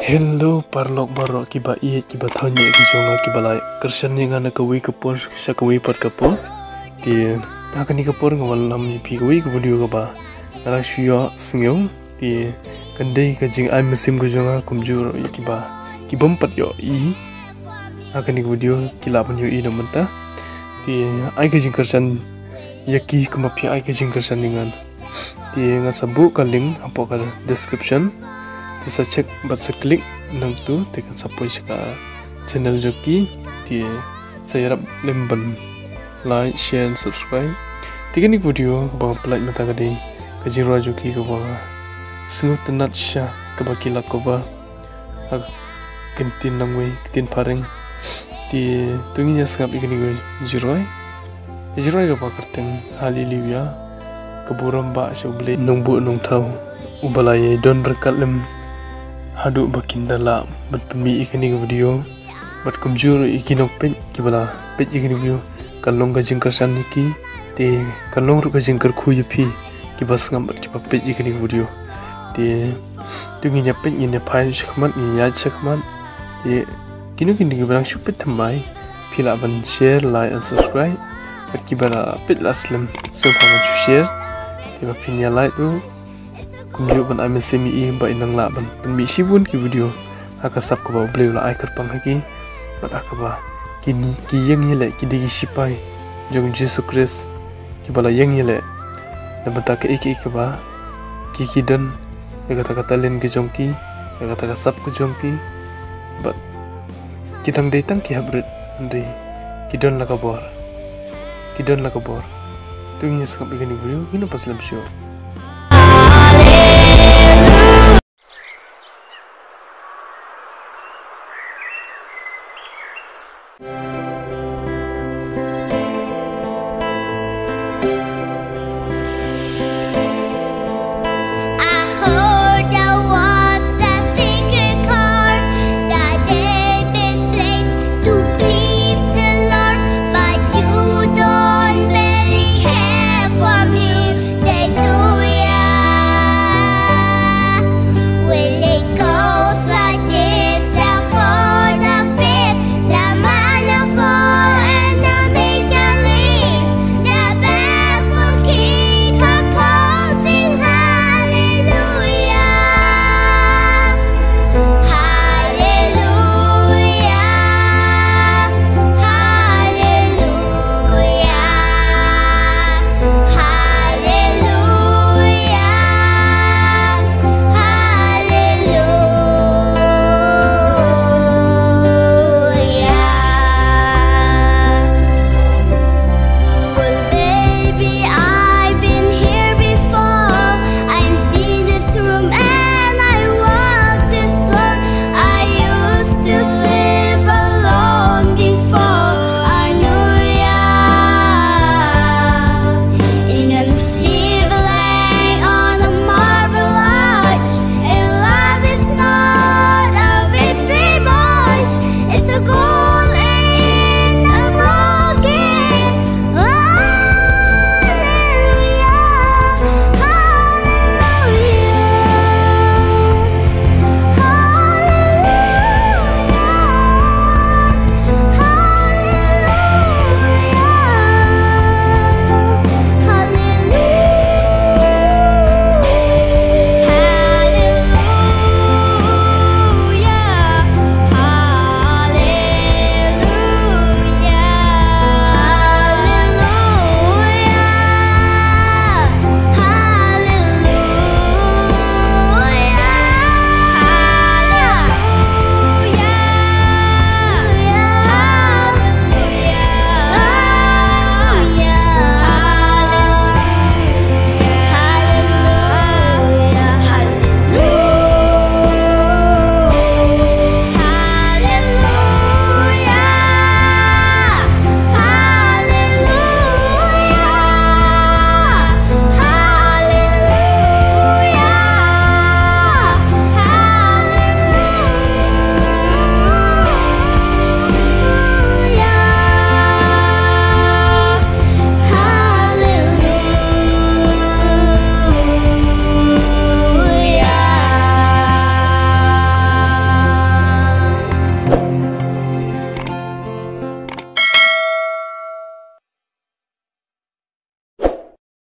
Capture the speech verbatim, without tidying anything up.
Hello paralok baroh kiba ïeit, kiba thaw ïeit, ki jong nga kiba la kyrshan ïa nga na kawei ka por sha kawei pat ka por. Te ha kane ka por nga wallam ïa phi kawei ka video kaba nga la shu ïohsngew. Te kan dei ka jingai mynsiem ka jong nga kumjuh ruh ïa kiba ki bym pat ïohi ha kane ka video ki lah ban ïohi na mynta. Te ai ka jingkyrshan ïa ki kumba phi ai ka jingkyrshan ïa nga. Te nga sa buh ka link hapoh ka description. Te sa check bad sa click nangtu te kan sa poi sha ka channel jong ki. Te sa ïarap lem ban like, share and subscribe. Te kane ka video kaba nga pynlait mynta ka dei ka jingrwai jong ki kaba nga sngewtynnat shisha kaba ki la cover ha ka ktien nongwei, ktien phareng. Te to ngin ïa sngap ïa kane ka jingrwai. Ka jingrwai kaba kyrteng Hallelujah. Ka burom ba sha U Blei Nongbuh Nongthaw uba la ïai don ryngkat lem haduh ba kin da lah ban pynmih ïa kane ka video. Bad kumjuh ruh ïa ki nongpeit kiba la peit ïa kane ka video, kan long ka jingkyrshan ïa ki. Te kan long ruh ka jingkyrkhu ïa phi kiba sngap bad kiba peit ïa kane ka video. Te to ngin ïa peit, ngin ïa phai shakhmat, ngin ïa shakhmat. Te kino kino kiba dang shu peit thymmai, phi lah ban share, like and subscribe. Bad kiba la peit la slem, sngewbha ban shu share. Te ba phin ïa like ruh kumjuh ban ai mynsiem ïa i ba in nang lah ban pynmih shibun ki video ha ka sap kaba U Blei u la ai kyrpang ha ki. Bad ha kaba kine ki ïeng ïaleh, ki dei ki shipai jong U Jisu Khrist kiba la ïeng ïaleh na bynta kaei kaei kaba ki, ki don ïa kata ka talent ka jong ki, ïa kata ka sap ka jong ki. Bad ki dang dei tang ki hap rit, hynrei ki don la ka bor. Ki don la ka bor. To ngin ïa sngap ïa kane ka video, ngin ïa peit slem shuh.